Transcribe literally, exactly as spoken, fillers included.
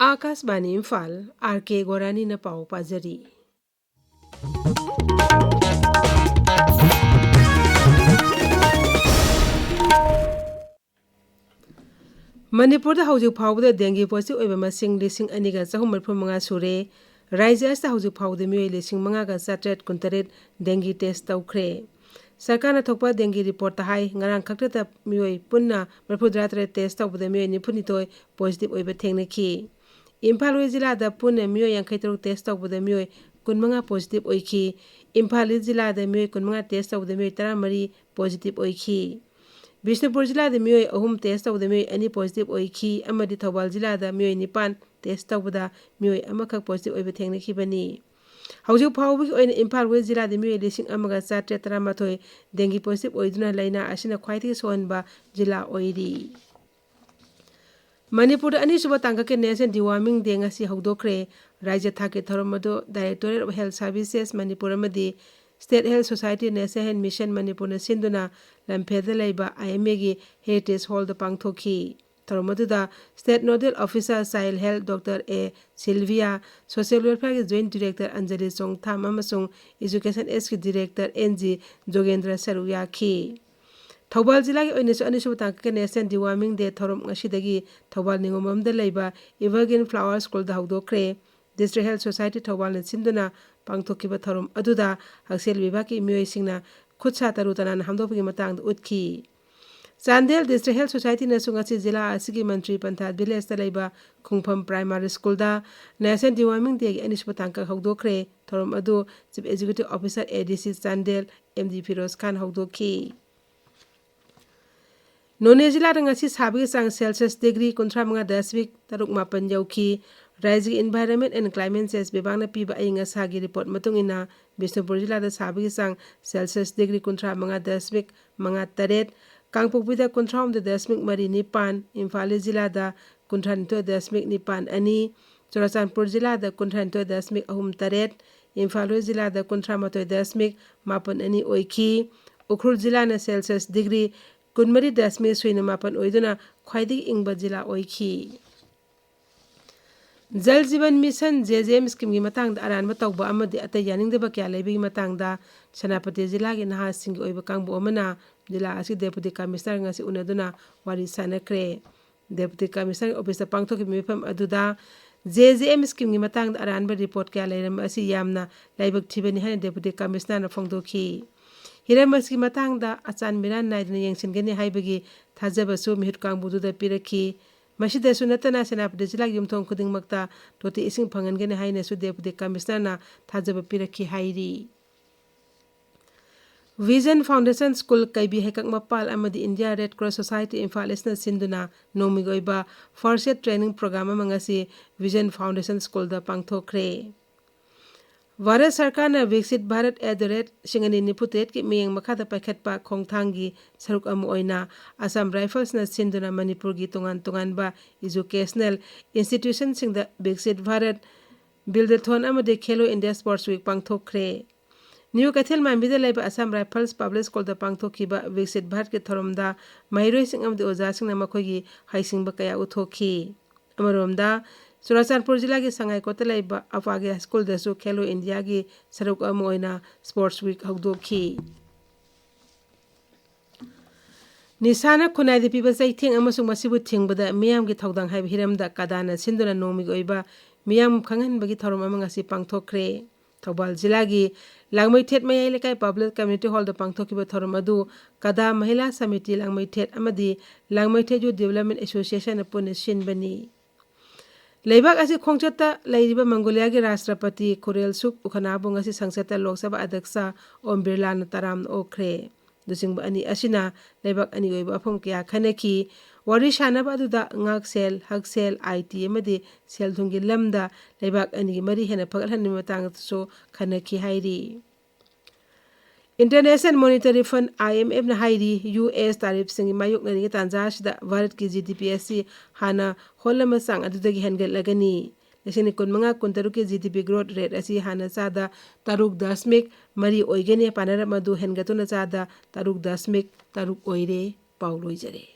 ꯑꯥꯀꯥꯁꯕꯥꯅꯤ Imphal, R ꯀꯦ ꯒꯣꯔꯥꯅꯤꯅ ꯄꯥꯎ ꯄꯥꯖꯔꯤ꯫ ꯃꯅꯤꯄꯨꯔꯗ ꯍꯧꯖꯤꯛ ꯐꯥꯎꯕꯗ ꯗꯦꯡꯒꯤ ꯄꯣꯖꯤꯇꯤꯚ ꯑꯣꯏꯕ ꯃꯁꯤꯡ ꯂꯤꯁꯤꯡ ꯑꯅꯤꯒ ꯆꯍꯨꯝ ꯃꯔꯤꯐꯨ ꯃꯉꯥ ꯁꯨꯔꯦ꯫ ꯔꯥꯖ꯭ꯌ ꯑꯁꯤꯗ ꯍꯧꯖꯤꯛ ꯐꯥꯎꯕꯗ ꯃꯤꯑꯣꯏ ꯂꯤꯁꯤꯡ ꯃꯉꯥꯒ ꯆꯥꯇ꯭ꯔꯦꯠ ꯀꯨꯟꯇꯔꯦꯠ ꯗꯦꯡꯒꯤ ꯇꯦꯁ ꯇꯧꯈ꯭ꯔꯦ꯫ ꯁꯔꯀꯥꯔꯅ ꯊꯣꯛꯄ ꯗꯦꯡꯒꯤ ꯔꯤꯄꯣꯔꯠꯇ ꯍꯥꯏ, ꯉꯔꯥꯡ ꯈꯛꯇꯗ ꯃꯤꯑꯣꯏ ꯄꯨꯟꯅ ꯃꯔꯤꯐꯨꯇꯔꯥ ꯇꯔꯦꯠ ꯇꯦꯁ ꯇꯧꯕꯗ ꯃꯤꯑꯣꯏ ꯅꯤꯐꯨꯅꯤꯊꯣꯏ ꯄꯣꯖꯤꯇꯤꯚ ꯑꯣꯏꯕ ꯊꯦꯡꯅꯈꯤ꯫ ꯏꯝꯐꯥꯜ ꯋꯦꯁ ꯖꯤꯂꯥꯗ ꯄꯨꯟꯅ ꯃꯤꯑꯣꯏ ꯌꯥꯡꯈꯩ ꯇꯔꯨꯛ ꯇꯦꯁ ꯇꯧꯕꯗ ꯃꯤꯑꯣꯏ ꯀꯨꯟꯃꯉꯥ ꯄꯣꯖꯤꯇꯤꯚ ꯑꯣꯏꯈꯤ꯫ ꯏꯝꯐꯥꯜ ꯏꯁ ꯖꯤꯂꯥꯗ ꯃꯤꯑꯣꯏ ꯀꯨꯟꯃꯉꯥ ꯇꯦꯁ ꯇꯧꯕꯗ ꯃꯤꯑꯣꯏ ꯇꯔꯥꯃꯔꯤ ꯄꯣꯖꯤꯇꯤꯚ ꯑꯣꯏꯈꯤ꯫ ꯕꯤꯁꯅꯨꯄꯨꯔ ꯖꯤꯂꯥꯗ ꯃꯤꯑꯣꯏ ꯑꯍꯨꯝ ꯇꯦꯁ ꯇꯧꯕꯗ ꯃꯤꯑꯣꯏ ꯑꯅꯤ ꯄꯣꯖꯤꯇꯤꯚ ꯑꯣꯏꯈꯤ ꯑꯃꯗꯤ ꯊꯧꯕꯥꯜ ꯖꯤꯂꯥꯗ ꯃꯤꯑꯣꯏ ꯅꯤꯄꯥꯟ ꯇꯦꯁ ꯇꯧꯕꯗ ꯃꯤꯑꯣꯏ ꯑꯃꯈꯛ ꯄꯣꯖꯤꯇꯤꯚ ꯑꯣꯏꯕ ꯊꯦꯡꯅꯈꯤꯕꯅꯤ꯫ ꯍꯧꯖꯤꯛ ꯐꯥꯎꯕꯒꯤ ꯑꯣꯏꯅ ꯏꯝꯐꯥꯜ ꯋꯦꯁ ꯖꯤꯂꯥꯗ ꯃꯤꯑꯣꯏ ꯂꯤꯁꯤꯡ ꯑꯃꯒ ꯆꯥꯇ꯭ꯔꯦꯠ ꯇꯔꯥꯃꯥꯊꯣꯏ ꯗꯦꯡꯒꯤ ꯄꯣꯖꯤꯇꯤꯚ ꯑꯣꯏꯗꯨꯅ ꯂꯥꯏꯅꯥ ꯑꯁꯤꯅ ꯈ꯭ꯋꯥꯏꯗꯒꯤ ꯁꯣꯛꯍꯟꯕ ꯖꯤꯂꯥ ꯑꯣꯏꯔꯤ꯫ ꯃꯅꯤꯄꯨꯔꯗ ꯑꯅꯤꯁꯨꯕ ꯇꯥꯡꯀꯛꯀꯤ National Deworming Day ꯉꯁꯤ ꯍꯧꯗꯣꯛꯈ꯭ꯔꯦ꯫ ꯔꯥꯖ꯭ꯌ ꯊꯥꯛꯀꯤ ꯊꯧꯔꯝ ꯑꯗꯨ Directorate of Health Services Manipur ꯑꯃꯗꯤ State Health Society National Health Mission ꯃꯅꯤꯄꯨꯔꯅ ꯁꯤꯟꯗꯨꯅ ꯂꯝꯐꯦꯜꯗ ꯂꯩꯕ ꯑꯥꯏ ꯑꯦꯝ ꯑꯦꯒꯤ Heritage Hallꯗ ꯄꯥꯡꯊꯣꯛꯈꯤ꯫ ꯊꯧꯔꯝ ꯑꯗꯨꯗ State Nodal Officer Child Health Doctor A Silvia, Social Welfareꯒꯤ Joint Director ꯑꯟꯖꯂꯤ ꯆꯣꯡꯊꯥꯝ ꯑꯃꯁꯨꯡ Education Sꯀꯤ Director ꯑꯦꯟ ꯖꯤ ꯖꯣꯒꯦꯟꯗ꯭ꯔ ꯁꯔꯨꯛ ꯌꯥꯈꯤ꯫ ꯊꯧꯕꯥꯜ ꯖꯤꯂꯥꯒꯤ ꯑꯣꯏꯅꯁꯨ ꯑꯅꯤꯁꯨꯕ ꯇꯥꯡꯀꯛꯀꯤ National Deworming Day ꯊꯧꯔꯝ ꯉꯁꯤꯗꯒꯤ ꯊꯧꯕꯥꯜ ꯅꯤꯉꯣꯝꯕꯝꯗ ꯂꯩꯕ Evergreen Flower Schoolꯗ ꯍꯧꯗꯣꯛꯈ꯭ꯔꯦ꯫ District Health Society ꯊꯧꯕꯥꯜꯅ ꯁꯤꯟꯗꯨꯅ ꯄꯥꯡꯊꯣꯛꯈꯤꯕ ꯊꯧꯔꯝ ꯑꯗꯨꯗ ꯍꯛꯁꯦꯜ ꯕꯤꯚꯥꯒꯀꯤ ꯃꯤꯑꯣꯏꯁꯤꯡꯅ ꯈꯨꯠ ꯁꯥ ꯇꯔꯨ ꯇꯅꯥꯟꯅ ꯍꯥꯝꯗꯣꯛꯄꯒꯤ ꯃꯇꯥꯡꯗ ꯎꯠꯈꯤ꯫ ꯆꯥꯟꯗꯦꯜ District Health Societyꯅꯁꯨ ꯉꯁꯤ ꯖꯤꯂꯥ ꯑꯁꯤꯒꯤ ꯃꯟꯇ꯭ꯔꯤ ꯄꯟꯊꯥ Villageꯇ ꯂꯩꯕ ꯈꯣꯡꯐꯝ Primary Schoolꯗ National Deworming Dayꯒꯤ ꯑꯅꯤꯁꯨꯕ ꯇꯥꯡꯀꯛ ꯍꯧꯗꯣꯛꯈ꯭ꯔꯦ꯫ ꯊꯧꯔꯝ ꯑꯗꯨ Chief Executive Officer ꯑꯦ ꯗꯤ ꯁꯤ ꯆꯥꯟꯗꯦꯜ ꯑꯦꯝ ꯗꯤ ꯐꯤꯔꯣꯖ ꯈꯥꯟ ꯍꯧꯗꯣꯛꯈꯤ꯫ ꯅꯣꯅꯦ ꯖꯤꯂꯥꯗ ꯉꯁꯤ ꯁꯥꯕꯒꯤ ꯆꯥꯡ Celsius degree ꯀꯨꯟꯊ꯭ꯔꯥ ꯃꯉꯥ ꯗꯁꯃꯤꯛ ꯇꯔꯨꯛ ꯃꯥꯄꯟ ꯌꯧꯈꯤ꯫ ꯔꯥꯖ꯭ꯌꯒꯤ Environment and Climate Change ꯕꯤꯚꯥꯒꯅ ꯄꯤꯕ ꯑꯏꯪ ꯑꯁꯥꯒꯤ ꯔꯤꯄꯣꯔꯠ ꯃꯇꯨꯡ ꯏꯟꯅ, ꯕꯤꯁꯅꯨꯄꯨꯔ ꯖꯤꯂꯥꯗ ꯁꯥꯕꯒꯤ ꯆꯥꯡ Celsius degree ꯀꯨꯟꯊ꯭ꯔꯥ ꯃꯉꯥ ꯗꯁꯃꯤꯛ ꯃꯉꯥ ꯇꯔꯦꯠ, ꯀꯥꯡꯄꯣꯛꯄꯤꯗ ꯀꯨꯟꯊ꯭ꯔꯥ ꯍꯨꯝꯗꯣꯏ ꯗꯁꯃꯤꯛ ꯃꯔꯤ ꯅꯤꯄꯥꯟ, ꯏꯝꯐꯥꯜ ꯏꯁ ꯖꯤꯂꯥꯗ ꯀꯨꯟꯊ꯭ꯔꯥ ꯅꯤꯊꯣꯏ ꯗꯁꯃꯤꯛ ꯅꯤꯄꯥꯟ ꯑꯅꯤ, ꯆꯨꯔꯥꯆꯥꯟꯄꯨꯔ ꯖꯤꯂꯥꯗ ꯀꯨꯟꯊ꯭ꯔꯥ ꯅꯤꯊꯣꯏ ꯗꯁꯃꯤꯛ ꯑꯍꯨꯝ ꯇꯔꯦꯠ, ꯏꯝꯐꯥꯜ ꯋꯦꯁ ꯖꯤꯂꯥꯗ ꯀꯨꯟꯊ꯭ꯔꯥ ꯃꯥꯊꯣꯏ ꯗꯁꯃꯤꯛ ꯃꯥꯄꯟ ꯑꯅꯤ ꯑꯣꯏꯈꯤ꯫ ꯎꯈ꯭ꯔꯨꯜ ꯖꯤꯂꯥꯅ Celsius degree ꯀꯨꯟꯃꯔꯤ ꯗꯁꯃꯤꯛ ꯁꯨꯏꯅ ꯃꯥꯄꯟ ꯑꯣꯏꯗꯨꯅ ꯈ꯭ꯋꯥꯏꯗꯒꯤ ꯏꯪꯕ ꯖꯤꯂꯥ ꯑꯣꯏꯈꯤ꯫ ꯖꯜ ꯖꯤꯕꯟ ꯃꯤꯁꯟ, ꯖꯦ ꯖꯦ ꯑꯦꯝ ꯁ꯭ꯀꯤꯝꯒꯤ ꯃꯇꯥꯡꯗ ꯑꯔꯥꯟꯕ ꯇꯧꯕ ꯑꯃꯗꯤ ꯑꯇꯩ ꯌꯥꯅꯤꯡꯗꯕ ꯀꯌꯥ ꯂꯩꯕꯒꯤ ꯃꯇꯥꯡꯗ ꯁꯦꯅꯥꯄꯇꯤ ꯖꯤꯂꯥꯒꯤ ꯅꯍꯥꯁꯤꯡꯒꯤ ꯑꯣꯏꯕ ꯀꯥꯡꯕꯨ ꯑꯃꯅ ꯖꯤꯂꯥ ꯑꯁꯤ ꯗꯦꯄꯨꯇꯤ ꯀꯃꯤꯁꯅꯔ ꯉꯁꯤ ꯎꯅꯗꯨꯅ ꯋꯥꯔꯤ ꯁꯥꯅꯈ꯭ꯔꯦ꯫ ꯗꯦꯄꯨꯇꯤ ꯀꯃꯤꯁꯅꯔꯒꯤ ꯑꯣꯐꯤꯁꯇ ꯄꯥꯡꯊꯣꯛꯈꯤꯕ ꯃꯤꯐꯝ ꯑꯗꯨꯗ ꯖꯦ ꯖꯦ ꯑꯦꯝ ꯁ꯭ꯀꯤꯝꯒꯤ ꯃꯇꯥꯡꯗ ꯑꯔꯥꯟꯕ ꯔꯤꯄꯣꯔꯠ ꯀꯌꯥ ꯂꯩꯔꯝꯕ ꯑꯁꯤ ꯌꯥꯝꯅ ꯂꯥꯏꯕꯛ ꯊꯤꯕꯅꯤ ꯍꯥꯏꯅ ꯗꯦꯄꯨꯇꯤ ꯀꯃꯤꯁꯅꯔꯅ ꯐꯣꯡꯗꯣꯛꯈꯤ꯫ ꯍꯤꯔꯝ ꯑꯁꯤꯒꯤ ꯃꯇꯥꯡꯗ ꯑꯆꯥꯟ ꯃꯤꯔꯥꯟ ꯅꯥꯏꯗꯅ ꯌꯦꯡꯁꯤꯟꯒꯅꯤ ꯍꯥꯏꯕꯒꯤ ꯊꯥꯖꯕꯁꯨ ꯃꯤꯍꯨꯠ ꯀꯥꯡꯕꯨꯗꯨꯗ ꯄꯤꯔꯛꯈꯤ꯫ ꯃꯁꯤꯗꯁꯨ ꯅꯠꯇꯅ ꯁꯦꯅꯥꯄꯇꯤ ꯖꯤꯂꯥꯒꯤ ꯌꯨꯝꯊꯣꯡ ꯈꯨꯗꯤꯡꯃꯛꯇ ꯇꯣꯇꯤ ꯏꯁꯤꯡ ꯐꯪꯍꯟꯒꯅꯤ ꯍꯥꯏꯅꯁꯨ ꯗꯦꯄꯨꯇꯤ ꯀꯃꯤꯁꯅꯔꯅ ꯊꯥꯖꯕ ꯄꯤꯔꯛꯈꯤ ꯍꯥꯏꯔꯤ꯫ Vision Foundation School, ꯀꯩꯕꯤ ꯍꯩꯀꯛ ꯃꯄꯥꯜ ꯑꯃꯗꯤ India Red Cross Society Imphal ꯏꯁꯅ ꯁꯤꯟꯗꯨꯅ ꯅꯣꯡꯃꯒꯤ ꯑꯣꯏꯕ First Aid Training Program ꯑꯃ ꯉꯁꯤ Vision Foundation Schoolꯗ ꯄꯥꯡꯊꯣꯛꯈ꯭ꯔꯦ꯫ ꯚꯥꯔꯠ ꯁꯔꯀꯥꯔꯅ ꯕꯤꯛꯁꯤꯠ ꯚꯥꯔꯠ at the rate ꯂꯤꯁꯤꯡ ꯑꯅꯤ ꯅꯤꯐꯨ ꯇꯔꯦꯠꯀꯤ ꯃꯤꯠꯌꯦꯡ ꯃꯈꯥꯗ ꯄꯥꯏꯈꯠꯄ ꯈꯣꯡꯊꯥꯡꯒꯤ ꯁꯔꯨꯛ ꯑꯃ ꯑꯣꯏꯅ ꯑꯁꯥꯝ ꯔꯥꯏꯐꯜꯁꯅ ꯁꯤꯟꯗꯨꯅ ꯃꯅꯤꯄꯨꯔꯒꯤ ꯇꯣꯉꯥꯟ ꯇꯣꯉꯥꯟꯕ educational institutionꯁꯤꯡꯗ ꯕꯤꯛꯁꯤꯠ ꯚꯥꯔꯠ, ꯕꯤꯜꯗꯊꯣꯟ ꯑꯃꯗꯤ ꯈꯦꯂꯣ ꯏꯟꯗꯤꯌꯥ Sports Week ꯄꯥꯡꯊꯣꯛꯈ꯭ꯔꯦ꯫ ꯅ꯭ꯌꯨ ꯀꯩꯊꯦꯜ ꯃꯥꯟꯕꯤꯗ ꯂꯩꯕ ꯑꯁꯥꯝ ꯔꯥꯏꯐꯜꯁ ꯄꯕ꯭ꯂꯤꯛ ꯁ꯭ꯀꯨꯜꯗ ꯄꯥꯡꯊꯣꯛꯈꯤꯕ ꯕꯤꯛꯁꯤꯠ ꯚꯥꯔꯠꯀꯤ ꯊꯧꯔꯝꯗ ꯃꯍꯩꯔꯣꯏꯁꯤꯡ ꯑꯃꯗꯤ ꯑꯣꯖꯥꯁꯤꯡꯅ ꯃꯈꯣꯏꯒꯤ ꯍꯩꯁꯤꯡꯕ ꯀꯌꯥ ꯎꯠꯊꯣꯛꯈꯤ꯫ ꯑꯃꯔꯣꯝꯗ, ꯆꯨꯔꯥꯆꯥꯟꯄꯨꯔ ꯖꯤꯂꯥꯒꯤ ꯁꯉꯥꯏꯀꯣꯠꯇ ꯂꯩꯕ ꯑꯄꯥꯒꯦ ꯍꯥꯏ ꯁ꯭ꯀꯨꯜꯗꯁꯨ ꯈꯦꯂꯣ ꯏꯟꯗꯤꯌꯥꯒꯤ ꯁꯔꯨꯛ ꯑꯃ ꯑꯣꯏꯅ Sports Week ꯍꯧꯗꯣꯛꯈꯤ꯫ ꯅꯤꯁꯥꯅ ꯈꯨꯟꯅꯥꯏꯗ ꯄꯤꯕ ꯆꯩꯊꯦꯡ ꯑꯃꯁꯨꯡ ꯃꯁꯤꯕꯨ ꯊꯤꯡꯕꯗ ꯃꯤꯌꯥꯝꯒꯤ ꯊꯧꯗꯥꯡ ꯍꯥꯏꯕ ꯍꯤꯔꯝꯗ ꯀꯗꯥꯅ ꯁꯤꯟꯗꯨꯅ ꯅꯣꯡꯃꯒꯤ ꯑꯣꯏꯕ ꯃꯤꯌꯥꯝ ꯈꯪꯍꯟꯕꯒꯤ ꯊꯧꯔꯝ ꯑꯃ ꯉꯁꯤ ꯄꯥꯡꯊꯣꯛꯈ꯭ꯔꯦ꯫ ꯊꯧꯕꯥꯜ ꯖꯤꯂꯥꯒꯤ ꯂꯥꯡꯃꯩꯊꯦꯠ ꯃꯌꯥꯏ ꯂꯩꯀꯥꯏ ꯄꯕ꯭ꯂꯤꯛ ꯀꯝꯃ꯭ꯌꯨꯅꯤꯇꯤ ꯍꯣꯜꯗ ꯄꯥꯡꯊꯣꯛꯈꯤꯕ ꯊꯧꯔꯝ ꯑꯗꯨ ꯀꯗꯥ ꯃꯍꯤꯂꯥ ꯁꯃꯤꯇꯤ ꯂꯥꯡꯃꯩꯊꯦꯠ ꯑꯃꯗꯤ ꯂꯥꯡꯃꯩꯊꯦꯠ ꯌꯨꯠ ꯗꯤꯕꯂꯞꯃꯦꯟ ꯑꯦꯁꯣꯁꯤꯌꯦꯁꯟꯅ ꯄꯨꯟꯅ ꯁꯤꯟꯕꯅꯤ꯫ ꯂꯩꯕꯥꯛ ꯑꯁꯤ ꯈꯣꯡꯆꯠꯇ ꯂꯩꯔꯤꯕ ꯃꯪꯒꯣꯂꯤꯌꯥꯒꯤ ꯔꯥꯁꯇ꯭ꯔꯄꯇꯤ ꯈꯨꯔꯦꯜ ꯁꯨꯛ ꯎꯈꯅꯥꯕꯨ ꯉꯁꯤ ꯁꯪꯁꯠꯇ ꯂꯣꯛ ꯁꯚꯥ ꯑꯗ꯭ꯌꯛꯁ ꯑꯣꯝ ꯕꯤꯔꯂꯥꯅ ꯇꯔꯥꯝꯅ ꯑꯣꯛꯈ꯭ꯔꯦ꯫ ꯂꯨꯆꯤꯡꯕ ꯑꯅꯤ ꯑꯁꯤꯅ ꯂꯩꯕꯥꯛ ꯑꯅꯤꯒꯤ ꯑꯣꯏꯕ ꯋꯥꯐꯝ ꯀꯌꯥ ꯈꯟꯅꯈꯤ꯫ ꯋꯥꯔꯤ ꯁꯥꯟꯅꯕ ꯑꯗꯨꯗ ꯉꯥꯛꯁꯦꯜ, ꯍꯛꯁꯦꯜ, ꯑꯥꯏ ꯇꯤ ꯑꯃꯗꯤ ꯁꯦꯜ ꯊꯨꯝꯒꯤ ꯂꯝꯗ ꯂꯩꯕꯥꯛ ꯑꯅꯤꯒꯤ ꯃꯔꯤ ꯍꯦꯟꯅ ꯐꯒꯠꯍꯟꯕꯒꯤ ꯃꯇꯥꯡꯗꯁꯨ ꯈꯟꯅꯈꯤ ꯍꯥꯏꯔꯤ꯫ International Monetary Fund, I M Fꯅ ꯍꯥꯏꯔꯤ, ꯌꯨ ꯑꯦꯁ ꯇꯥꯔꯤꯐꯁꯤꯡꯒꯤ ꯃꯥꯌꯣꯛꯅꯔꯤꯉꯩ ꯇꯥꯟꯖꯥ ꯑꯁꯤꯗ ꯚꯥꯔꯠꯀꯤ ꯖꯤ ꯗꯤ ꯄꯤ ꯑꯁꯤ ꯍꯥꯟꯅ ꯍꯣꯠꯂꯝꯕ ꯆꯥꯡ ꯑꯗꯨꯗꯒꯤ ꯍꯦꯟꯒꯠꯂꯒꯅꯤ꯫ ꯂꯤꯁꯤꯡ ꯑꯅꯤ ꯀꯨꯟꯃꯉꯥ ꯀꯨꯟꯇꯔꯨꯛꯀꯤ ꯖꯤ ꯗꯤ ꯄꯤ growth rate ꯑꯁꯤ ꯍꯥꯟꯅ ꯆꯥꯗ ꯇꯔꯨꯛ ꯗꯁꯃꯤꯛ ꯃꯔꯤ ꯑꯣꯏꯒꯅꯤ, ꯄꯥꯅꯔꯞ ꯑꯗꯨ ꯍꯦꯟꯒꯠꯇꯨꯅ ꯆꯥꯗ ꯇꯔꯨꯛ ꯗꯁꯃꯤꯛ ꯇꯔꯨꯛ ꯑꯣꯏꯔꯦ꯫ ꯄꯥꯎ ꯂꯣꯏꯖꯔꯦ꯫